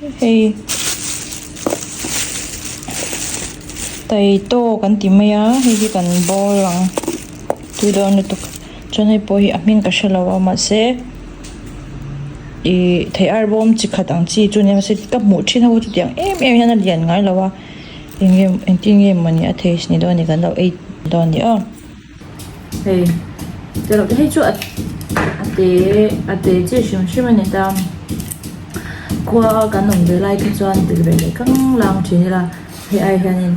Hei taitaw kan ti mai a hei hi kan bawl ang tui dawn lutuk chuan hei pawh hi a hming ka hrelo a mahse ih thei ar bawm chi khat ang chi chu nia mahse ka hmuh thin ho chu tiang em em hian a lian ngai lo a eng nge engtin nge mawni a taste ni dawn a ni kan lo ei dawn a ni aw. Hei te hei chu a te a te chi hrim hrim a ni ta khua a kan awm ve lai kha chuan tel ve leh kang lang thin ila hei ai hianin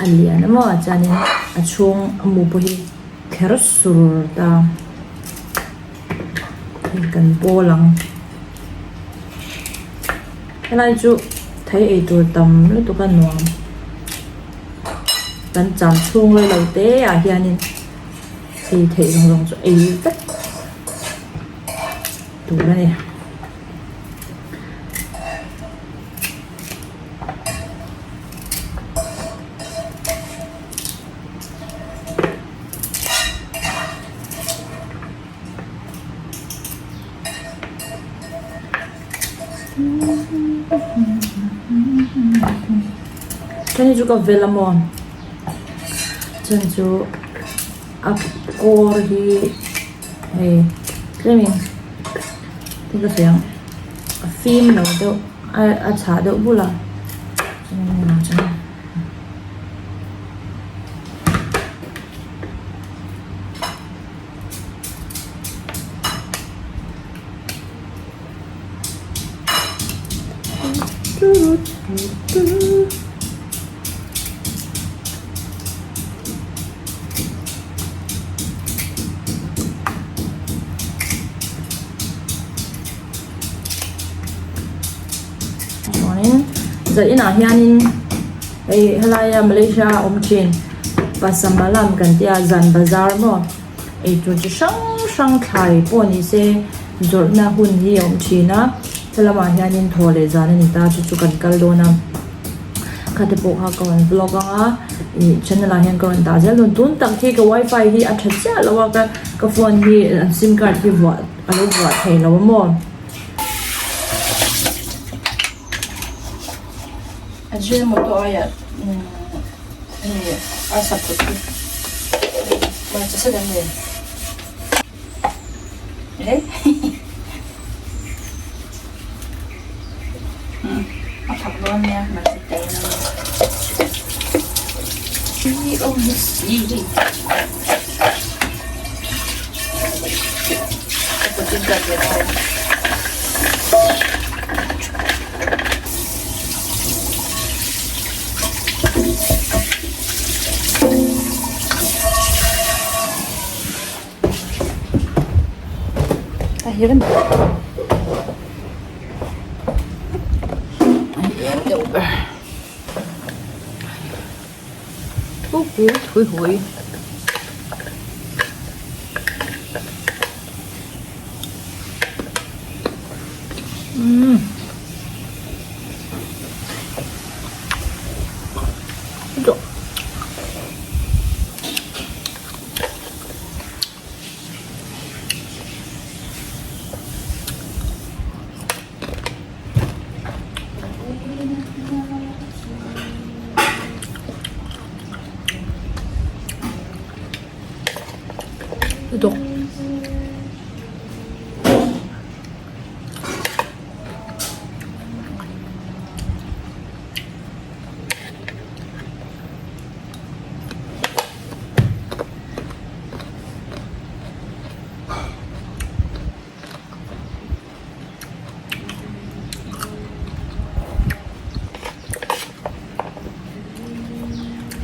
a lian emaw chuanin a chhung a mu pawh hi kher sur ta hei kan bawl ang helai chu thei ei tur tam lutuk a nuam. Kan cham chhung rei lo te ah hianin ei theih zawng zawng chu ei vek tur a ni. Chuan hei chu ka vel a maw chuan chu a kawr hi hei tlemin tin ka sawi ang a fim lo deuh a chhah deuh bul a chuan. Chuanin zah inah hianin hei helaia Malaysia a awm thin Pasamalam kan tia zan bazar maw. Eitur chi hrang hrang thlai pawh ni se zawrhna hun hi a awm thin a helamah hianin thaw leh zan a ni ta chu chu kan kal dawn a khate pawh kha ka rawn vlog ang a ih channel ah hian ka rawn dah zel dawn tun tak hi ka wifi hi a tha chiah lo a ka ka phone hi sim card hi vuah a lo vuah thei lo a maw. Ajinomoto aiah hemi arsa put hi hmarcha set an nei eh a thak dawn nia hmarcha tel na hi awm hi si ka put in ka ve dawn. A hi rem a eng deuh ber thupui thui hui. Umm. Lutuk.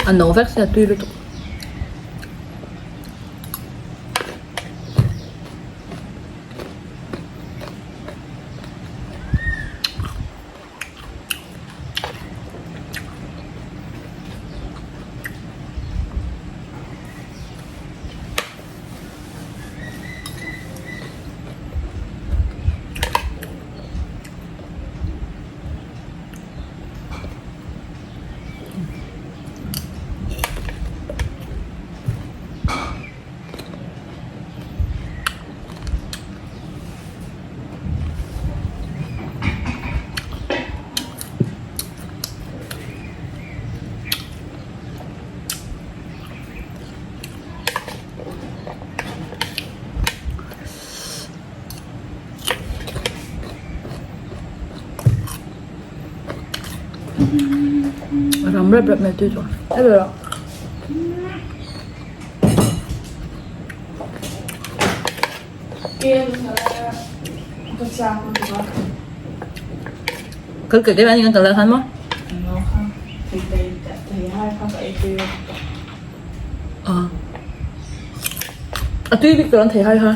A no vek sia tui lutuk. Ram rep rep mai tui tawh. Ei ve rawh. Kal ke deuh ani kan kal khan maw? A tui bik tur an thei hai kha.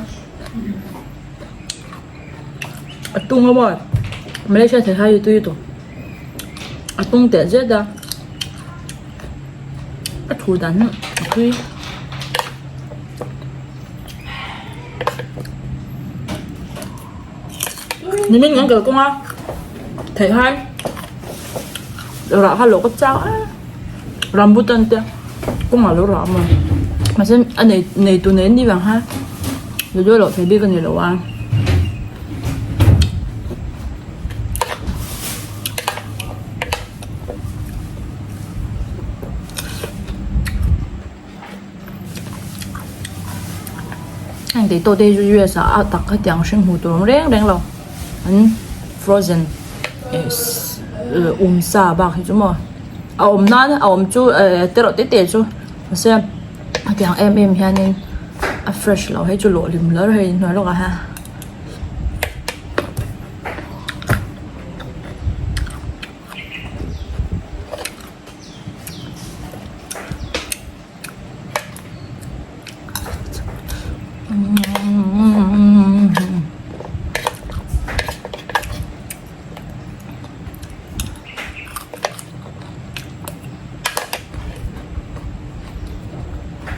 A tung a maw Malaysia thei hai hi tui tawh. A tung teh zet a a thu dan hi a tui. Nimin kan kal kawng a theih hai rah kha lo ka chak a rambutan te kawngah lo rah a maw mahse a nei nei tu nei an nih vang khan video loh theih bik a ni lo a. Heng tei tawh te hi chu US ah a tak hetiang hring hmuh tur awm reng reng lo an frozen um sa bak hi chu maw a awm nan a awm chu eh te reuh te te chu mahse hetiang em em hianin a fresh lo hei chu lawh hlim hlur hei hnuai lawkah hian.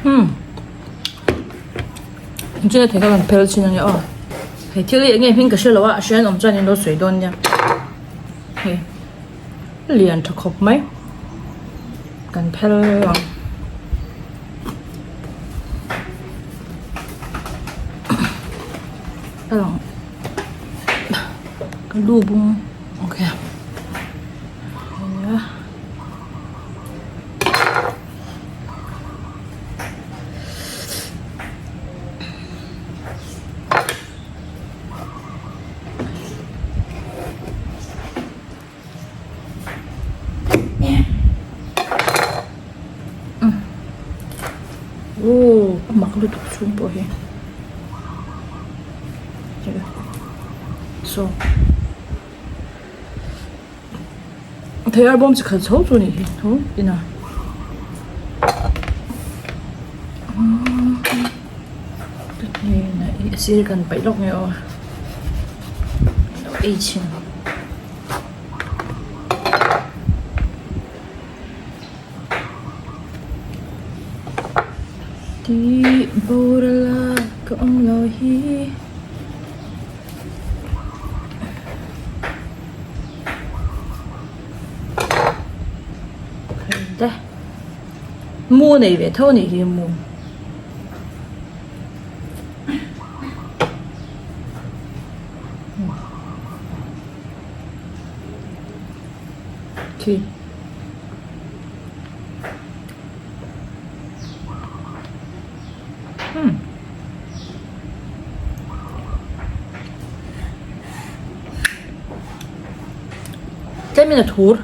Hmm. China thei ka rawn phel chin ania aw. Hei thil hi enge hming ka hre lo a, a hriat awm chuan in lo sawi dawn nia. Hei. Lian tha khawp mai kan phel ang a lang ka lu bung okay ania. Aw a mak lutuk chhung pawh hi saw thei ar bawm chi khat chho chu a nih hi tho inah a sir kan paih lawk nge aw ei chhin. Tih boral a ka awm lo hi. Mu nei ve tho a nih hi mu. Khi. Hmm. Tlemin a thur.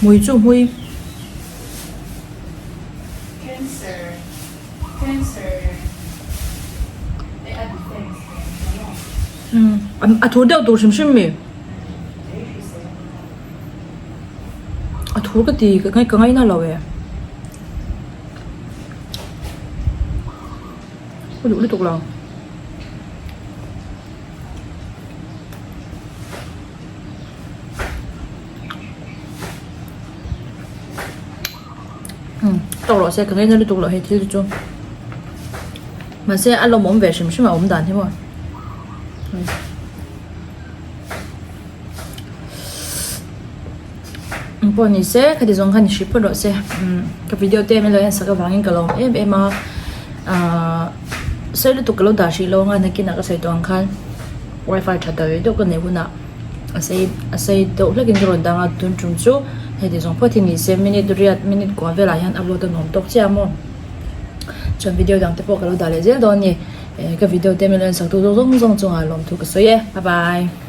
Hmui chu hmui. A thur deuh tur hrim hrim mi. A thur ka ti ka ngaina lo e. Ka duh lutuk lo. Umm tawk rawh se ka ngaina lutuk loh hei thil te chu mahse a lawmawm ve hrim hrim a awm dan hi maw. Eng pawh ni se khati zawng khan i hrih phawt rawh se umm ka video te min lo en sak avangin ka lawm em em a ahh sawi lutuk ka lo dah hrih lo anga nakinah ka sawi tawh ang khan wifi tha deuh deuh ka neih hunah a sei a sei deuh hlekin ka rawn dang a tun tum chu heti zawng phawt hi ni se minute riat minute kua velah hian upload a nuam tawk chiah maw. Chuan video dang te pawh ka lo dah leh zel dawn a ni. Ka video te min lo en sak tu zawng zawng chungah lawmthu ka sawi e. Bye bye.